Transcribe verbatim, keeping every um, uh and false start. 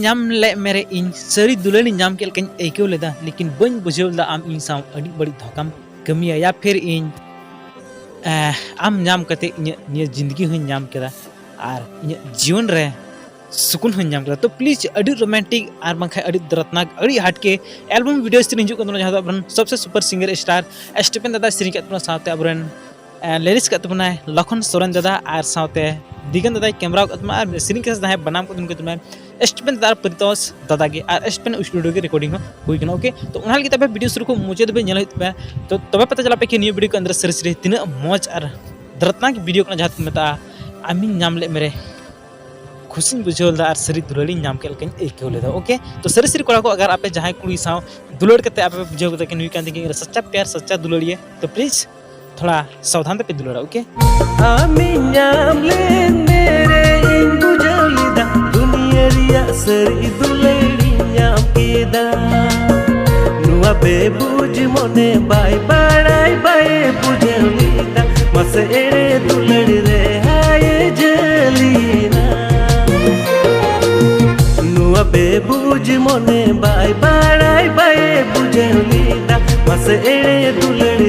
ᱧᱟᱢ ᱞᱮᱫ ᱢᱮᱨᱮ ᱤᱧ ᱥᱟᱹᱨᱤ ᱫᱩᱞᱟᱹᱲᱤᱧ ᱧᱟᱢ ᱠᱮᱫ ᱞᱮᱠᱟᱧ ᱟᱹᱭᱠᱟᱹᱣ ᱞᱮᱫᱟ, ᱞᱮᱠᱤᱱ ᱵᱟᱹᱧ ᱵᱩᱡᱷᱟᱹᱣ ᱞᱮᱫᱟ ᱟᱢ ᱤᱧ ᱥᱟᱶ ᱟᱹᱰᱤ ᱵᱟᱹᱲᱤᱡ ᱫᱷᱳᱠᱟᱢ ᱠᱟᱹᱢᱤᱭᱟ ᱭᱟ ᱯᱷᱤᱨ ᱤᱧ ᱟᱢ ᱧᱟᱢ ᱠᱟᱛᱮ ᱤᱧᱟᱹᱜ ᱱᱤᱭᱟᱹ ᱡᱤᱱᱫᱮᱜᱤ ᱦᱚᱸᱧ ᱧᱟᱢ ᱠᱮᱫᱟ ᱟᱨ ᱤᱧᱟᱹᱜ ᱡᱤᱭᱚᱱ ᱨᱮ ᱥᱩᱠᱩᱱ ᱦᱚᱸᱧ ᱧᱟᱢ ᱠᱮᱫᱟ᱾ ᱛᱚ ᱯᱞᱤᱡᱽ ᱟᱹᱰᱤ ᱨᱳᱢᱟᱱᱴᱤᱠ ᱟᱨ ᱵᱟᱝᱠᱷᱟᱱ ᱟᱹᱰᱤ ᱫᱚᱨᱫᱽᱱᱟᱠ, ᱟᱹᱰᱤ ᱦᱟᱴᱠᱮ ᱮᱞᱵᱟᱢ ᱵᱷᱤᱰᱤᱭᱳ ᱥᱮᱨᱮᱧ ᱦᱤᱡᱩᱜ ᱠᱟᱱ ᱛᱟᱵᱚᱱᱟ, ᱡᱟᱦᱟᱸ ᱫᱚ ᱟᱵᱚᱨᱮᱱ ᱥᱚᱵᱥᱮ ᱥᱩᱯᱟᱨ ᱥᱤᱝᱜᱟᱨ ᱥᱴᱟᱨ ᱥᱴᱤᱯᱷᱮᱱ ᱫᱟᱫᱟ ᱥᱮᱨᱮᱧ ᱠᱟᱜ ᱛᱟᱵᱚᱱᱟ, ᱥᱟᱶᱛᱮ ᱟᱵᱚᱨᱮᱱ ᱞᱤᱨᱤᱠᱥ ᱠᱟᱜ ᱛᱟᱵᱚᱱᱟᱭ ᱞᱚᱠᱷᱚᱱ ᱥᱚᱨᱮᱱ ᱫᱟᱫᱟ ᱟᱨ ᱥᱟᱶᱛᱮ ᱫᱤᱜᱟᱱ ᱫᱟᱫᱟᱭ ᱠᱮᱢᱨᱟ ᱠᱟᱜ ᱛᱟᱵᱚᱱᱟ ᱟᱨ ᱥᱮᱨᱮᱧ ᱠᱟᱜ ᱡᱟᱦᱟᱸᱭ ᱵᱟᱱᱟᱢ ᱠᱟᱜ ᱛᱟᱵᱚᱱᱟ ᱥᱴᱤᱯᱷᱮᱱ ᱫᱟᱫᱟ ᱟᱨ ᱯᱨᱤᱛᱚᱥ ᱫᱟᱫᱟ ᱜᱮ ᱟᱨ ᱥᱴᱤᱯᱷᱮᱱ ᱥᱴᱩᱰᱤᱭᱳ ᱜᱮ ᱨᱮᱠᱚᱨᱰᱤᱝ ᱦᱚᱸ ᱦᱩᱭ ᱠᱟᱱᱟ᱾ ᱳᱠᱮ, ᱛᱚ ᱚᱱᱟ ᱞᱟᱹᱜᱤᱫ ᱟᱯᱮ ᱵᱷᱤᱰᱤᱭᱳ ᱥᱩᱨᱩ ᱠᱷᱚᱱ ᱢᱩᱪᱟᱹᱫ ᱫᱷᱟᱹᱵᱤᱡ ᱧᱮᱞ ᱦᱩᱭᱩᱜ ᱛᱟᱯᱮᱭᱟ᱾ ᱛᱚ ᱛᱚᱵᱮ ᱯᱮ ᱪᱟᱞᱟᱜ ᱯᱮ ᱠᱤ ᱱᱤᱭᱟᱹ ᱵᱷᱤᱰᱤᱭᱳ ᱠᱚ ᱟᱱᱫᱟᱨ ᱥᱟᱹᱨᱤ ᱥᱟᱹᱨᱤ ᱛᱤᱱᱟᱹᱜ ᱢᱚᱡᱽ ᱟᱨ ᱫᱚᱨᱫᱽᱱᱟᱠ ᱵᱷᱤᱰᱤᱭᱳ ᱠᱟᱱᱟ ᱡᱟᱦᱟᱸ ᱫᱚᱠᱚ ᱢᱮᱛᱟᱜᱼᱟ ᱟᱢᱤᱧ ᱧᱟᱢ ᱞᱮᱫ ᱢᱮᱨᱮ ᱠᱷᱩᱥᱤᱧ ᱵᱩᱡᱷᱟᱹᱣ ᱞᱮᱫᱟ ᱟᱨ ᱥᱟᱹᱨᱤ ᱫᱩᱞᱟᱹᱲᱤᱧ ᱧᱟᱢ ᱠᱮᱫ ᱞᱮᱠᱟᱧ ᱟᱹᱭᱠᱟᱹᱣ ᱞᱮᱫᱟ᱾ ᱳᱠᱮ, ᱛᱚ ᱥᱟᱹᱨᱤ ᱥᱟᱹᱨᱤ ᱠᱚᱲᱟ ᱠᱚ, ᱟᱜᱟᱨ ᱟᱯᱮ ᱡᱟᱦᱟᱸᱭ ᱠᱩᱲᱤ ᱥᱟᱶ ᱫᱩᱞᱟᱹᱲ ᱠᱟᱛᱮ ᱟᱯᱮ ᱯᱮ ᱵᱩᱡᱷᱟᱹᱣ ᱠᱮᱫᱟ ᱠᱤ ᱱᱩᱭ ᱠᱟᱱ ᱛᱤᱧ ᱥᱟᱪᱪᱟ ᱯᱭᱟᱨ ᱥᱟᱪᱪᱟ ᱫᱩᱞᱟᱹᱲᱤᱭᱟᱹ, ᱛᱚ ᱯᱞᱤᱡᱽ ᱛᱷᱚᱲᱟ ᱥᱟᱵᱫᱷᱟᱱ ᱛᱮᱯᱮ ᱫᱩᱞᱟᱹᱲᱟ᱾ ᱳᱠᱮ, ᱟᱢᱤᱧ ᱧᱟᱢ ᱞᱮᱱ ᱢᱮᱨᱮ ᱤᱧ ᱵᱩᱡᱷᱟᱹᱣ ᱞᱮᱫᱟ ᱫᱩᱱᱤᱭᱟᱹ ᱨᱮᱭᱟᱜ ᱥᱟᱹᱨᱤ ᱫᱩᱞᱟᱹᱲᱤᱧ ᱧᱟᱢ ᱠᱮᱫᱟ᱾ ᱱᱚᱣᱟ ᱵᱮᱵᱩᱡᱽ ᱢᱚᱱᱮ ᱵᱟᱭ ᱵᱟᱲᱟᱭ ᱵᱟᱭ ᱵᱩᱡᱷᱟᱹᱣ ᱞᱮᱫᱟ, ᱢᱟᱥᱮ ᱮᱲᱮ ᱫᱩᱞᱟᱹᱲ ᱨᱮ ᱦᱟᱭ ᱡᱷᱟᱹᱞᱤᱱᱟ᱾ ᱱᱚᱣᱟ ᱵᱮᱵᱩᱡᱽ ᱢᱚᱱᱮ ᱵᱟᱭ ᱵᱟᱲᱟᱭ ᱵᱟᱭ ᱵᱩᱡᱷᱟᱹᱣ ᱞᱮᱫᱟ, ᱢᱟᱥᱮ ᱮᱲᱮ ᱫᱩᱞᱟᱹᱲ